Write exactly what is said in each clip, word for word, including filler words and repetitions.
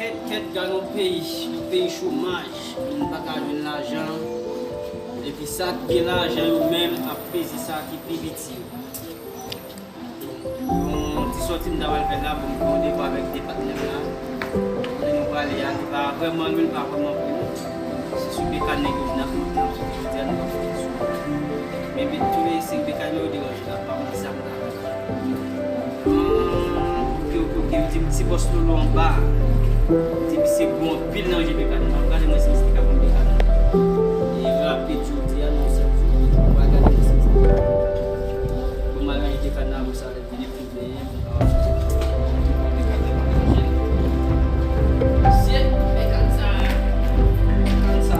Kèt, kèt, gade yon peyi, yon peyi chomaj, moun pa ka jwenn lajan. Epi sa k gen lajan yo menm ap peze sa ki pi piti yo. Yon ti sòti m ta pral fè la, bon, m gen yon devwa avèk de patnè m la. Kote nou prale a, li pa vrèman lwen, li pa vrèman pre non. Se sou Bekàn nèg yo vin ap monte, jodi a nou ap fè sou. Men, men, tou le senk Bekàn yo deranje la, pa konn kisa m ta fè. Ah, oke, oke, oke, yo di m ti bòs Lolo anba. Yo di misye gwo anpil nan ranje Bekàn nan. Gade mwen si misye ka vann Bekàn nan. E rapid jodi a, nan yon sèl jou, mwen gade mwen si misye ka. Bon, m al ranje Bekàn nan, apre sa, lè m vini pou m peye, m ka vann Bekàn nan, m ap ranje. Mesye, Bekàn sa, Bekàn sa,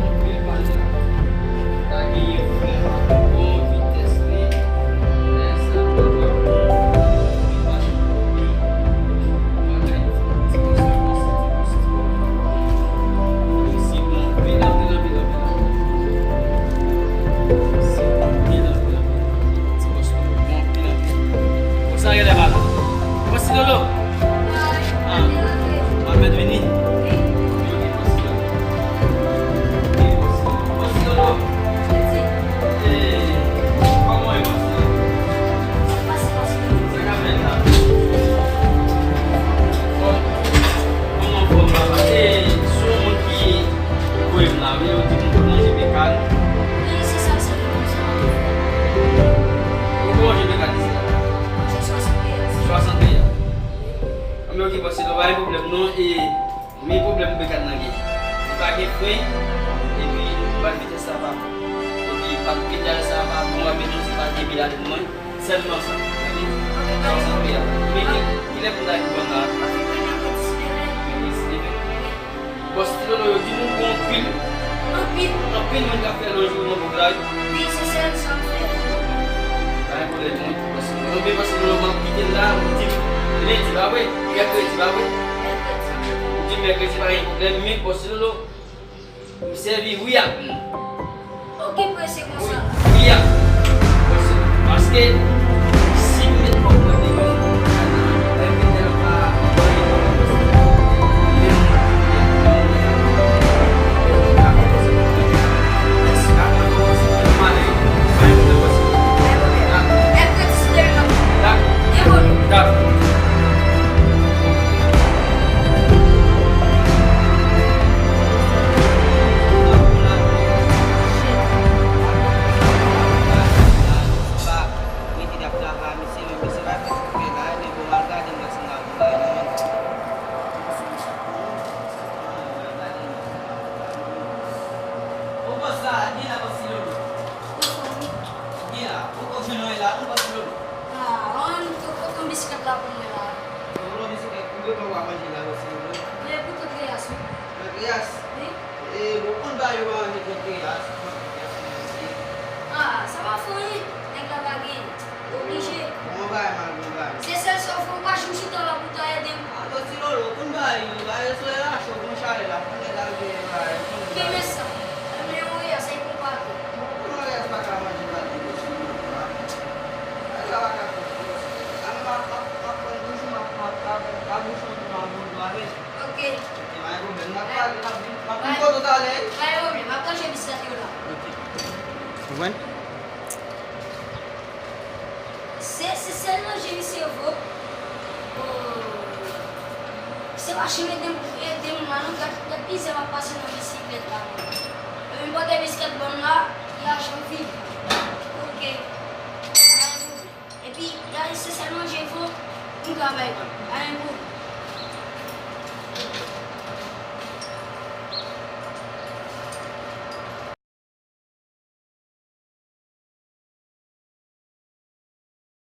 anpil pal la. Pa genyen frè, pa bon vitès li. Lè sa pa bon, li pa chita pi. Bagay ti konsa, konsa, ti konsa. Misye bon anpil, anpil, anpil, anpil, anpil. Misye bon anpil, anpil, anpil. Ti bòs Lolo bon anpil, anpil. Konsa genlè pa la. Bòs Lolo. Ah, w ap mèt vini? Bòs Lolo. Eh, kòman w ye, bòs Lolo? Sa k ap fèt la? Kòman fòm la? Paske se yon moun ki voye m la, wi, yo di m pou ranje Bekàn. Wi, se sa, se pou sa. Ou konn ranje Bekàn isit la? Ranje swasannde a. Swasannde a. Anben, oke, bòs Lolo, pa gen pwoblèm non, e men pwoblèm Bekàn nan gen. Li pa gen fren, epi bal vitès sa pa bon. Epi bal pedal sa pa bon, anben non, se pa de mil a li mwen. Sèlman sa. Gade, swasannde a. Men ki, kilè pou n ta rive bòn la? Mèkredi demen. Bòs Ti Lolo, yo di nou gen anpil, anpil, anpil moun k ap fè lonj yo nan bouk la, wi. Wi, se sèl sa m fè. Pa gen pwoblèm, non, bòs Ti Lolo. Anpil, bòs Ti Lolo, m ap kite l la, ou di m lendi, pa vre? Mèkredi, pa vre? Mèkredi. Ou di m mèkredi, pa gen pwoblèm, men bòs Ti Lolo, m sèvi wi ak non. Ou gen prese konsa? Wi, wi, a. Paske si m met kòb mwen deyò, lè m vin deyò pa, pa gen kòb mwen. Dakò. Mwen ki t ap travay, mesye, men mesye pa fè kote la, men bon, m al gade m wè si m ka voye non, men. O bòs la, gen la, bòs Ti Lolo. Gen la, poko jwenn anyen la non, bòs Ti Lolo. Ah, an, kote yon bisiklèt la pou mwen la. Ou pran bisiklèt pou mwen, pou w manje la, bòs Ti Lolo. Men pou tout reyas, wi. Tout reyas? Wi. E, bon, konn ba yo pa manje kontre a, se konn kontre a, se konn kontre. Ah, sa pa fè anyen. Nèg la pa gen. Oblije. Bon, anba m al, bon, anba m. Se sèl sa w fè, ou pa janm chita la pou ta ede m. Atò, Ti Lolo, konn ba yo, ba yo sou la, cho, bon, chalè la, konn nèg la veye ba yo, konn ba yo. Kenbe sa. Mwen yon reyas, se pou pa tou. Bon, konn reyas pa ka manje ba yo, Ti Lolo, a. Nèg la pa ka konn, a, m ap, m ap, m ap pran toujou, m ap, m ap, m ap, m ap bouchon tou, m ap bon, bon, avè l. Ok. Ok, pa gen pwoblèm. N ap pale, n ap vin, n ap vin kote w talè. Pa gen pwoblèm, m ap ranje bisiklèt yo la. Ok. Konprann? Se, se sèl manje misye vo. Oh. Se pa chen ede m, ede m la non, gad, gad mizè m ap pase nan bisiklèt la, non. Epi m pote bisiklèt ban m la, li a janm vini. Ok. Epi, gade, se sèl manje vo, m ka bay, pa gen pwoblèm.